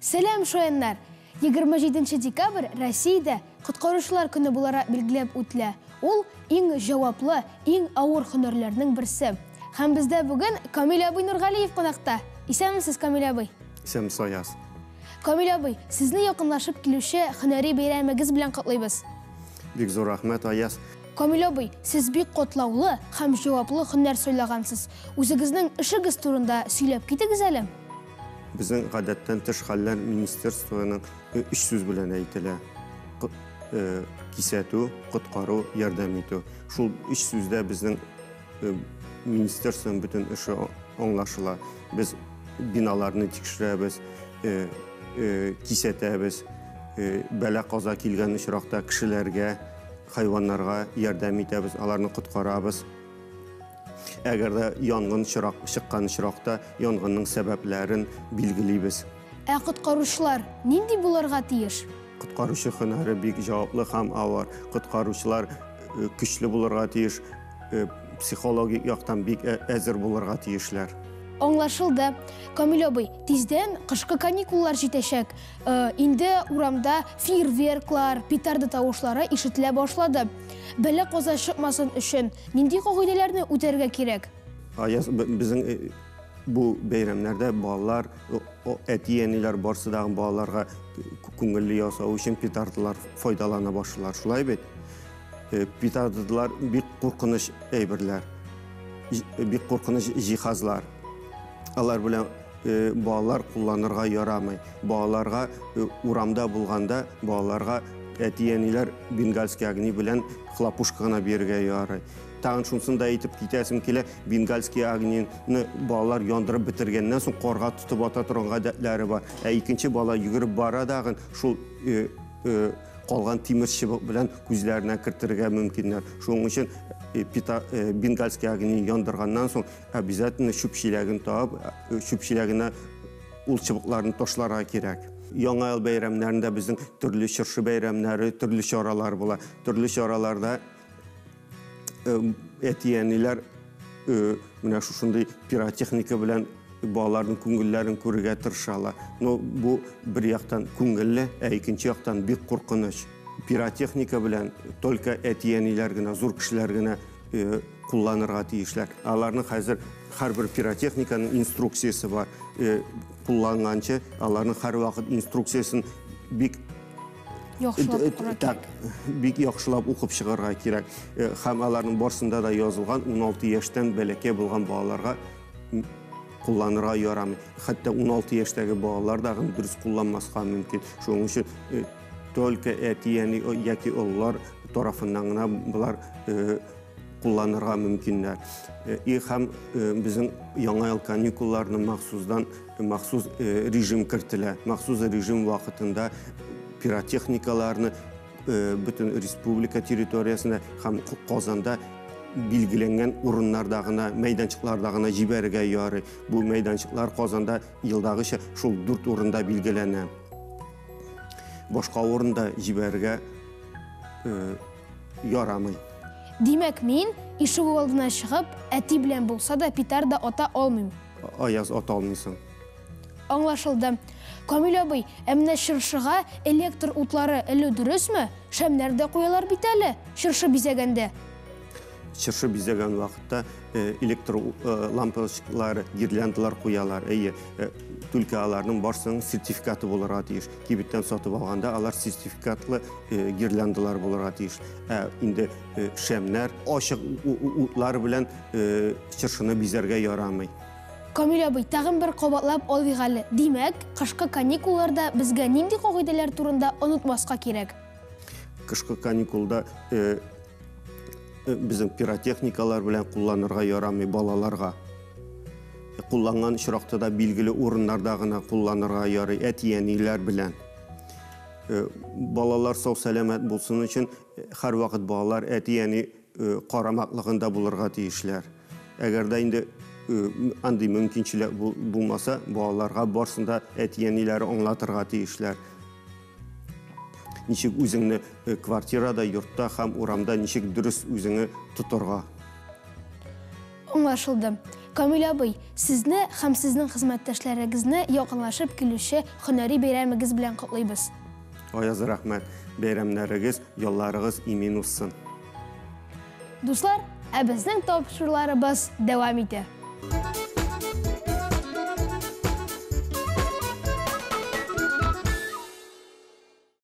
Сәлам, шаяннар! 27 декабрь Россиядә Коткаручылар көне буларак билгеләп үтелә. Ул иң җаваплы, иң авыр һөнәрләрнең берсе. Һәм бездә бүген Камил абый Нургалиев кунакта. Исәнмесез, Камил абый! Исәнмесез, Аяз! Камил абый, сезне якынлашып килүче һөнәри бәйрәмегез белән котлыйбыз. Бик зур рәхмәт, Аяз. Камил абый, сез бик катлаулы һәм җаваплы һөнәр сайлагансыз. Үзегезнең эшегез турында сөйләп китегез әле. Безнең гадәттән тыш хәлләр министерствоның өч сүз белән әйтелә. Кисәтү, коткару, ярдәм итү. Шул өч сүздә безнең министерствоның бөтен эше аңлашыла. Без биналарны тикшерәбез, кисәтәбез, бәла-каза килгән очракта кешеләргә, хайваннарга ярдәм итәбез, аларны коткарабыз. Әгәр дә янгын чирак, чыккан очракта янгынның сәбәпләрен билгелибез. Ә коткаручылар нинди булырга тиеш? Коткаручы һөнәре бик җаваплы һәм авыр. Коткаручылар э, көчле булырга тиеш, э, психологик яктан бик э, әзер булырга тиешләр. Аңлашылды. Камил абый, тиздән кышкы каникуллар җитәчәк. Инде урамда фейерверклар, петарда тавышлары ишетелә башлады. Бәла-каза чыкмасын өчен нинди кагыйдәләрне үтәргә кирәк? Аяз, безнең бу бәйрәмнәрдә балалар, әти-әниләр барсы да балаларга күңелле ясау өчен петардалар файдалана башлыйлар. Шулай бит? Петардалар бик куркыныч әйберләр, бик куркыныч җиһазлар. Алар белән балалар кулланырга ярамый. Балаларга урамда булганда балаларга әти-әниләр бенгальский огни белән хлопушка гына бирергә ярый. Тагын шунысын да әйтеп китәсем килә, бенгальский огнины балалар яндырып бетергәннән соң карга тотып ата торган гадәтләре бар. Ә икенче бала йөгереп бара дагын шул калган тимер чыбык белән күзләренә кертергә мөмкиннәр. Шуның өчен бенгальский огни яндырганнан соң Обязательно чүп чиләген табып, чүп чиләгенә ул чыбыкларны ташларга кирәк. Яңа ел бәйрәмнәрендә безнең төрле чыршы бәйрәмнәре, төрле чаралар була. Төрле чараларда әти-әниләр менә шушындый пиротехника белән балаларның күңелләрен күрергә тырышалар. Но бу бер яктан күңелле, ә икенче яктан бик куркыныч. Пиротехника белән только әти-әниләр генә, зур кешеләр генә кулланырга тиешләр. Аларның хәзер һәрбер пиротехниканың инструкциясе бар. Кулланганчы аларның һәрвакыт инструкциясен бик яхшылап укырга кирәк. Бик яхшылап укып чыгарга кирәк. Һәм аларның барсында да язылган 16 яшьтән бәләкәй булган балаларга кулланырга ярамый. Хәтта 16 яшьтәге балалар да дөрес кулланмаска мөмкин. Шуның өчен только әти-әни яки олылар тарафыннан гына болар кулланырга мөмкиннәр. И һәм безнең яңа ел каникулларны махсусдан махсус режим кертелә. Махсус режим вакытында пиротехникаларны бөтен республика территориясендә һәм Казанда билгеләнгән урыннарда гына, мәйданчыкларда гына җибәрергә ярый. Бу мәйданчыклар Казанда елдагыча шул дүрт урында билгеләнә. Башка урында җибәрергә ярамый. Димәк, мин, ишек алдына чыгып, әти белән булса да петарда ата алмыйм. Аяз, ата алмыйсың. Аңлашылды. Камил абый, ә менә чыршыга электр утлары элү дөресме? Шәмнәр дә куялар бит әле, чыршы бизәгәндә. Чыршы бизәгән вакытта электр лампочкалары, гирляндалар куялар. Әйе, түлке аларның барсының сертификаты булырга тиеш. Кибеттән сатып алганда алар сертификатлы гирляндалар булырга тиеш. Ә инде шәмнәр, ачык утлар белән чыршыны бизәргә ярамый. Камил абый, тагын бер кабатлап алыйк әле. Димәк, кышкы каникулларда безгә нинди кагыйдәләр турында онытмаска кирәк? Кышкы каникулда безнең пиротехникалар белән кулланырга ярамый балаларга. Кулланган очракта да билгеле урыннарда гына кулланырга ярый, әти-әниләр белән. Балалар сау-сәламәт булсын өчен һәрвакыт балалар әти-әни карамаклыгында булырга тиешләр. Әгәр дә инде андый мөмкинчелек булмаса, балаларга барсын да әти-әниләре аңлатырга тиешләр. Ничек үзеңне квартирада, йортта һәм урамда ничек дөрес үзеңне тотарга. Аңлашылды. Камил абый, сезне һәм сезнең хезмәттәшләрегезне якынлашып килүче һөнәри бәйрәмегез белән котлыйбыз. Аяз, рәхмәт. Бәйрәмнәрегез, ялларыгыз имин узсын. Дуслар, ә безнең тапшыруларыбыз дәвам итә.